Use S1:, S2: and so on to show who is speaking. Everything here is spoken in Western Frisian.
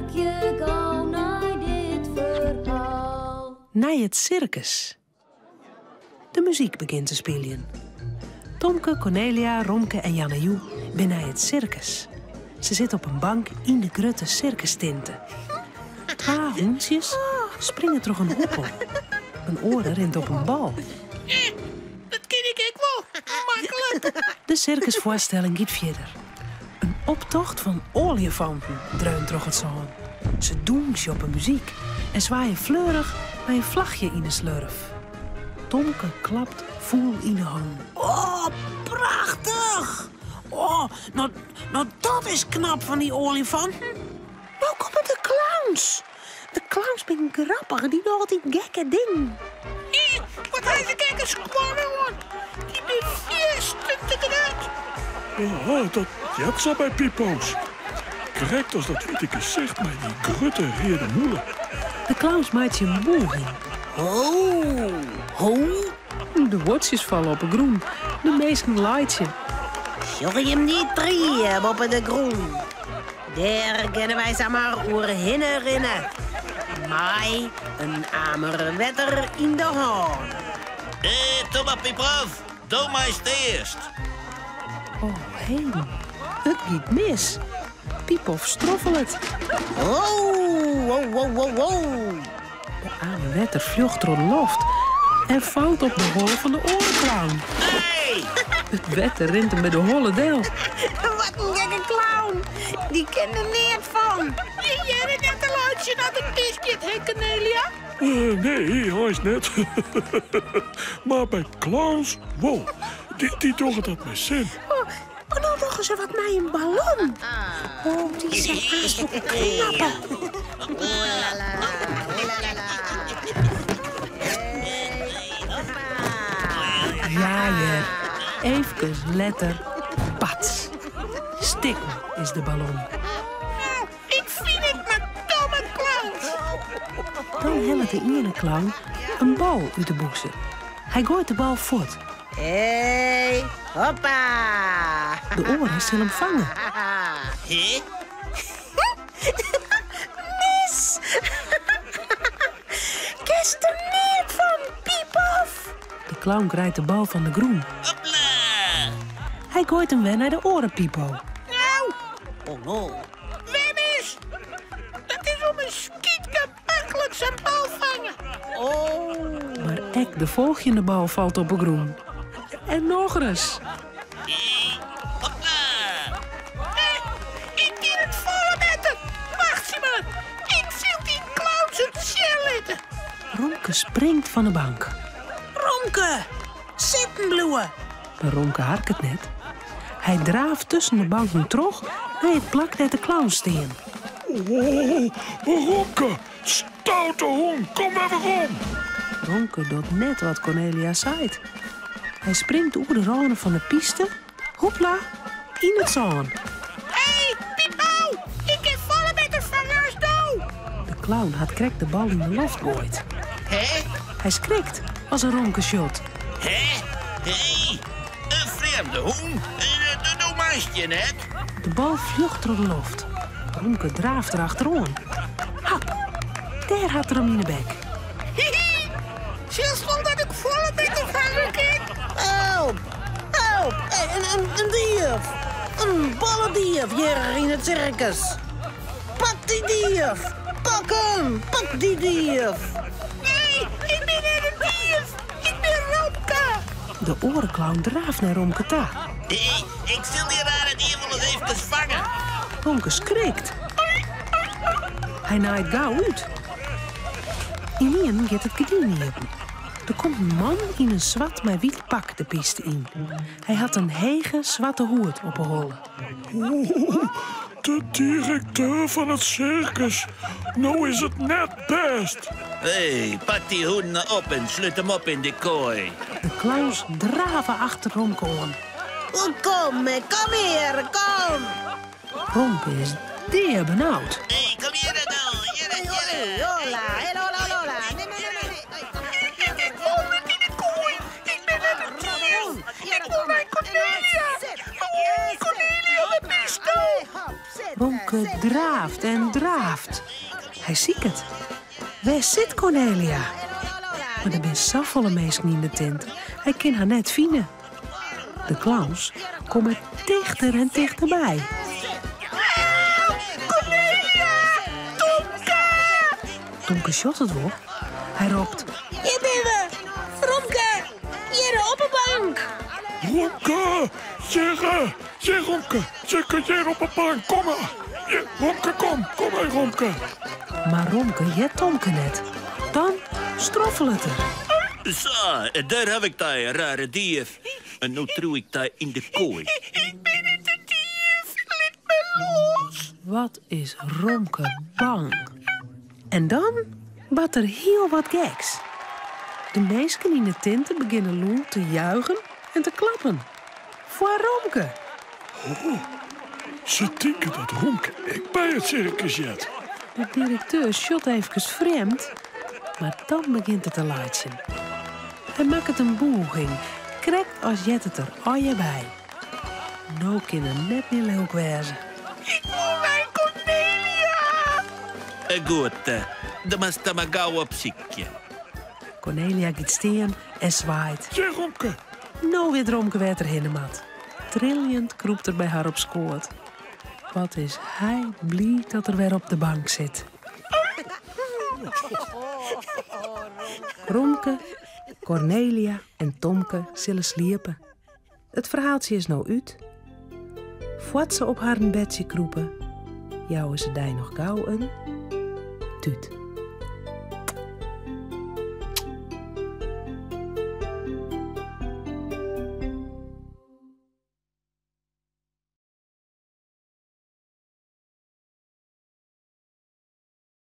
S1: Harkje gau nei dit ferhaal.
S2: Nei it sirkus. De muzyk begjint te spyljen. Tomke, Kornelia, Romke en Jannejoe binne nei it sirkus. Se sitte op in bank yn de grutte sirkustinte. Twa hûntsjes springe troch in hoepel. In oare rint op in bal.
S3: Dat kin ik ek wol. Maklik.
S2: De sirkusfoarstelling giet fierder. In optocht fan oaljefanten dreunt troch it sân. Se dûnsje op 'e muzyk en swaaie fleurich mei in flachje yn 'e slurf. Tomke klapt fûl yn 'e hannen.
S3: Oh, prachtich! Oh, no, no dat is knap fan dy oaljefanten. No komme de clowns. De clowns binne grappich, dy dogge altyd gekke dingen. Ih, wat ha se gekke skuon oan. Dy binne fierstente grut.
S4: Ja, dat heart sa by pipo's. Krekt as dat wite gesicht mei dy grutte reade mûle.
S2: De clowns meitsje in bûging.
S3: Ho, ho.
S2: De huodsjes falle op 'e grûn. De minsken laitsje.
S5: Sjogge jim dy trie boppe de grûn? Dêr kinne wy samar oerhinne rinne. Mei in amer wetter yn de hân.
S6: Eh, toe mar Pipof, do meist earst.
S2: Oh heden, it giet mis. Pipof stroffelet.
S5: Oh, oh, oh, oh, oh.
S2: De amer wetter fljocht troch de loft en falt op de holle fan de oare clown.
S6: Hey!
S2: It wetter rint him by de holle del.
S5: Wat in gekke clown. Dy kin der neat fan.
S3: Je hearre net te laitsjen as it misgiet, hè Kornelia?
S4: Eh, nee, eins net. Mar by clowns wol. Dy, dy dogge dat mei sin.
S2: Oh, oh, no dogge se wat mei in ballon. Oh, dy sil aanst wol knappe. Ja hear, eefkes letter, pats. Stikken is de ballon.
S3: Nou, ik fyn it mar domme clowns.
S2: Dan hellet de iene clown in bal út de bûse. Hy goait de bal fuort.
S5: Hey, hoppa!
S2: De oare sil him fange.
S6: Hè?
S5: Mis! Kinst der neat fan, Pipof!
S2: De clown krijt de bal fan de grûn.
S6: Hopla!
S2: Hy goait him wer nei de oare Pipo.
S3: Nou,
S5: Oh no.
S3: wer mis! Dat is om in skytke maklik sa'n bal fange.
S5: Oh.
S2: Mar ek de folgjende bal falt op 'e grûn. En nochris.
S6: Hey, hopla!
S3: Eh, ik kin it folle better. Wachtsje mar. Ik sil dy clowns it sjen litte.
S2: Romke springt fan 'e bank.
S3: Romke, sitten bliuwe.
S2: Mar Romke harket net. Hy draaft tusken de banken troch nei it plak dêr't de clowns stean.
S4: Oh, Romke, stoute hûn, kom wer werom!
S2: Romke docht net wat Kornelia seit. Hy springt oer de râne fan de pyste, hoepla, yn it sân.
S3: Hey, Pipo, ik kin folle better fange as do.
S2: De clown hat krekt de bal yn de loft goaid.
S6: Hè?
S2: Hy skrikt as er Romke sjocht.
S6: Hè? Hey, in frjemde hûn? Do meist hjir net.
S2: De bal fljocht troch de loft. Romke draaft der achteroan. Hap! Dêr hat er him yn 'e bek.
S3: Hihi, Sjochst wol dat ik folle better fange kin?
S5: Help! Help! In dief! In balledief hjir yn it sirkus! Pak dy dief! Pak him! Pak dy dief!
S3: Nee, ik bin net in dief! Ik bin Romke!
S2: De oare clown draaft nei Romke ta.
S6: Hey, ik sil dy rare dief wolris eefkes fange.
S2: Romke skrikt. Hy naait gau út. Ynienen giet it gerdyn iepen. Der komt in man yn in swart mei wyt pak de pyste yn. Hy hat in hege swarte hoed op 'e holle.
S4: Oh, de direkteur fan it sirkus. No is it net bêst.
S6: Hey, pak dy hûn no op en slut him op yn de koai.
S2: De clowns drave achter Romke oan.
S5: Kom, kom hjir, kom!
S2: Romke is deabenaud.
S6: Hey, kom hjir no, hjir, hjir.
S5: Hola, hola, hola. Nee, nee, nee, nee.
S3: Ik wol net yn de koai. Ik bin net in dief. Ik wol nei Kornelia. Oh, Kornelia, wêr bisto?
S2: Romke draaft en draaft. Hy siket. Wêr sit Cornelia? Mar der binne safolle minsken yn de tinte, hy kin har net fine. De clowns komme tichter en tichterby.
S3: Cornelia! Tomke!
S2: Tomke sjocht it wol. Hy ropt.
S3: Hjir binne we! Romke! Hjir op 'e bank!
S4: Romke! Hjirre! Hjir, Romke! Hjir, hjir op 'e bank! Kom mar! Hjir, Romke, kom! Kom mar, Romke!
S2: Mar Romke heart Tomke net. Dan stroffelet er.
S6: Sa, dêr haw ik dy, rare dief. En no triuw ik dy yn de koai.
S3: Ik bin net de dief, lit my los.
S2: Wat is Romke bang. En dan bart der hiel wat geks. De minsken yn de tinte begjinne lûd te juichen en te klappen. Foar Romke.
S4: Oh, se tinke dat Romke ek by it sirkus heart.
S2: De direkteur sjocht eefkes frjemd, mar dan begjint er te laitsjen. Hy makket in bûging, krekt as heart it der allegear by. No kin er net mear lilk wêze.
S3: Ik wol nei Cornelia!
S6: Goed, dan moatst der mar gau op sykje.
S2: Cornelia giet stean en swaait.
S4: Tsjin Romke!
S2: No wit Romke wêr't er hinne moat. Triljend krûpt er by har op skoat. Wat is hy bliid dat er wer op de bank sit. Romke, Cornelia en Tomke sille sliepe. It ferhaaltsje is no út. Foar't se op harren bedsje krûpe, jouwe se dy noch gau in tút.